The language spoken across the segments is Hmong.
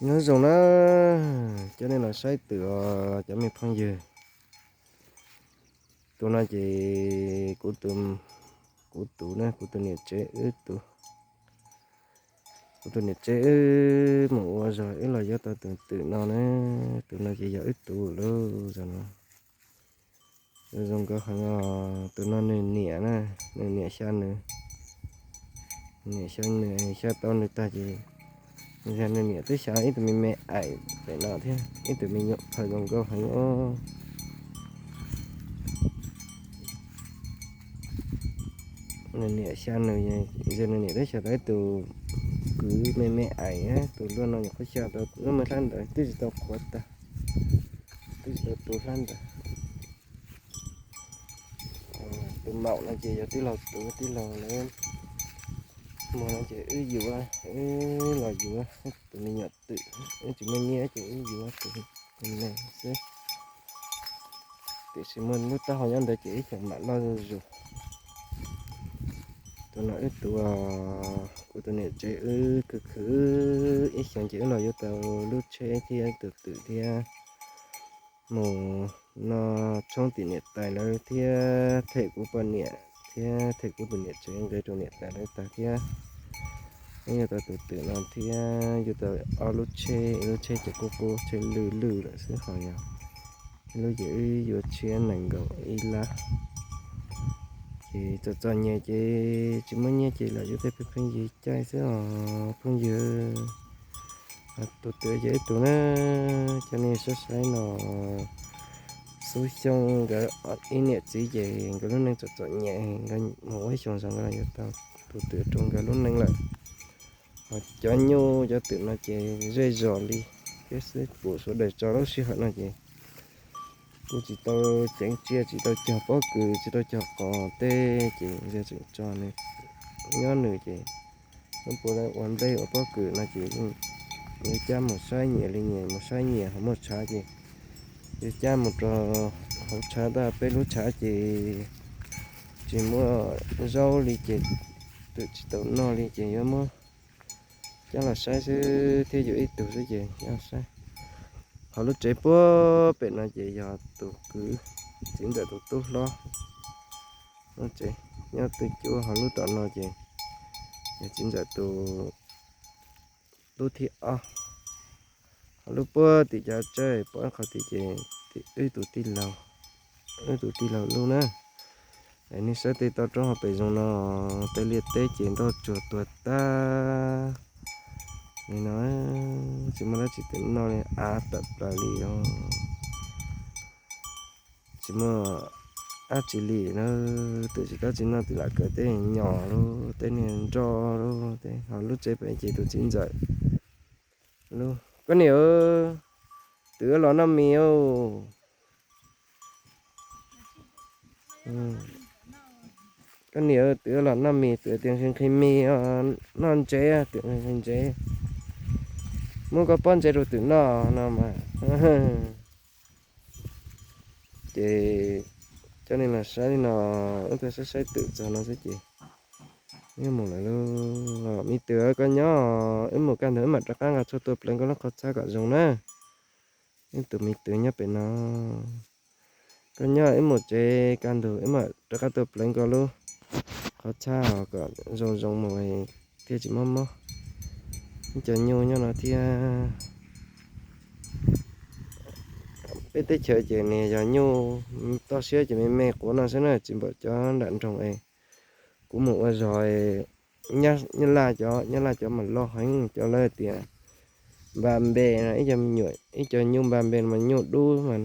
Nyob zoo na, coj nej los saib twm os cov me phooj ywg. Tus no ces kuv tus, kuv tus na, kuv tus niam tsev wb tus, kuv tus niam tsev wb mus ua zog wb los yuav tau tus twm no na. Tus no ces yog wb tus lawm zog no. Zoo nkauj heev os. Tus no nws niam na, nws niam xya nws, niam xya nws, xya tau nws tag ces yog nws niam twb xyaw ib tug me me aim pem no thiab, ib tug me nyuam phaw zoo nkauj heev os. Nws niam xya nws, yog nws niam twb xyaw tau ib tug kwv me me aim, tus luaj no nyuam qhuav xyaw tau lub me hlab ntawd twb tsis tau qhuav tag, twb tsis tau tu hlab ntawd. Tus maum no ces yog tij laug, tus tij laug lawv muag no ces wb yuav, wb los yuav tus me nyuam twm, wb tsis muaj nyiaj ces wb yuav tus me xwb. Tiam sis muaj lub taub hau nyob ntawd ces ib xyoos mam loj zuj zus. Tus no wb tus, kuv tus niam tsev wb khwv khwv ib xyoos ces wb los yuav tau lub tsheb thiab tus twm thiab mus no tshoob tim niam tais lawv thiab them kuv poj niam thiab them kuv tus niam tsev nqe rau niam tais lawv tag thiab. Wb yuav tau tus twm no thiab yuav tau ob lub tsheb, ib lub tsheb ces qub qub tsheb lwj lwj lawm xwb ho yog ib lub ces wb yuav tshiab nees nkaum ib lab. Ces txom txom nyem ces tsis muaj nyiaj ces los yuav tej pheej pheej yig caij xwb os phooj ywg. Tus twm ces ib tug na, coj nej saib saib no. Xub xyoo nkawd ib niam txiv ces nkawd lub neej txom txom nyem, nkawd mus ua ib xyoos zog nkawd los yuav tau tus twm rau nkawd lub neej lawm. Ho cov nyuj cov twm no ces zej zos li thiab xwb, pum sawv daws tso lub sij hawm no ces kuj tsis tau ceev tsiaj, tsis tau cog pob kws, tsis tau cog qos tej ces yog tseem tso nws nyob nws ces nws puav leej ua nplej ua pob kws no ces yeej yuav cab mus saib nyias li nyias mus saib nyias, ho muaj tshav ces yuav cab mus rau hauv tshav ntag. Peb lub tshav ces tsis muaj zaub li ces twm tsis tau noj li ces yuav muab cab los saib xwb thiab, yuav ib tug xwb ces cab los saib. Ho lub tsev puag pem no ces yog tus kwv, txiv ntxawm tus tub hlob lub tsev nyob twj cuab. Ho lub tom no ces yog txiv ntxawm tus tub thib ob. Ho lub puag tim cov tsawb pom qhov tim ces wb tus tij laug, wb tus tij laug lub na. Nej saib tej toj roob hauv pes zoo no, tej liaj teb ces ntau tsuag tuag tag li no, tsis muaj dab tsi twm noj li, av tawm plaws li os. Tsis muaj dab tsi li na, twm tsis tab tsis noj twm lam kawm tej nyom lub tej niag nroj lub tej. Ho lub tsev pem ces tus txiv ntxawm lub. Koj niam, twm los noj mis. Koj niam, twm los noj mis, twm tias nqhis nqhis mis, noj ntsev, twm nqhis nqhis ntsev. Muab koj pob ntsev rau twm noj no mas. Ces coj nej los saib li no, wb tuaj saib saib twm txog no xwb ces wb mus lawm lauj. Me twm, koj nyob, wb mus kaj ntug wb mam rov qab nqa tshuaj tua pleev koj lub qhov txhab kom zoo na. Wb tus me twm nyob pem no. Koj nyob wb mus tsev kaj ntug wb mam rov qab tua pleev koj lub qhov txhab kom zoo zoo mus thiaj tsis mob mob. Wb cov nyuj nyob no thiab. Peb teb chaws ces nws yog nyuj toj siab ces me me quav no xwb na, tsis npaum cov nram nroog es kuv mus ua zog. Nyab Laj cov, Nyab Laj cov mas loj heev, cov lawv tias npa npe no, ib co me nyuam, ib co nyuj npa npe mas nyuj dub mas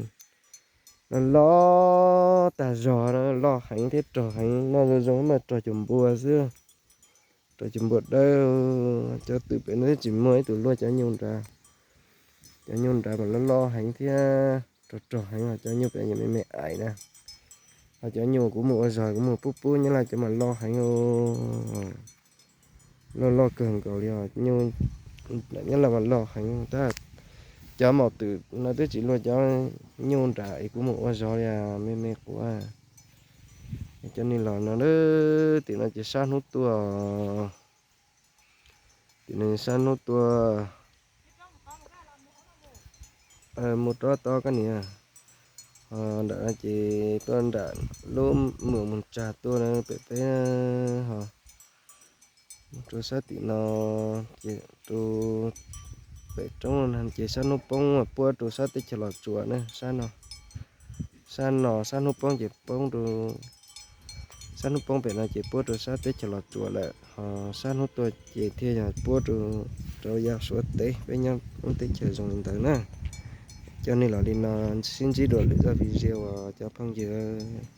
loj loj tag zog na, loj heev thiab rog heev, noj zoo zoo mas rog cov npua xwb, rog cov npua dawb. Cov twm pem no twb tsis muaj ib tug luaj cov nyuj nrad, cov nyuj nrad mas loj loj heev thiab rog rog heev, cov nyuj pem me me aim na. Ho cov nyuj kuv mus ua zog kuv mus pub pub Nyab Laj cov mas loj heev, loj loj kawg nkaus li os. Nyuj Nyab Laj mas loj heev tab, cov maum twm no twb tsis luaj cov nyuj nrad es kuv mus ua zog li me me quav. Cov neeg los no, tim no ces sab hnub tuaj, tim no sab hnub tuaj. Mus rov tod koj niam. Ho nram no ces tuaj nram lub mws mus tsag tuaj na pem peb, ho mus rau sab tim no ces rau pem roob no ces sab hnub poob puab rau sab teb chaws Los Tsuas na, sab no. Sab no sab hnub poob ces poob rau, sab hnub poob pem no ces puab rau sab teb chaws Los Tsuas lawm, ho sab hnub tuaj ces thiaj yog puab rau, rau yav Suav teb. Peb nyob lub teb chaws zoo li ntawd na. Coj nej los li no, sib ntsib dua lwm zaj video os cov phooj ywg.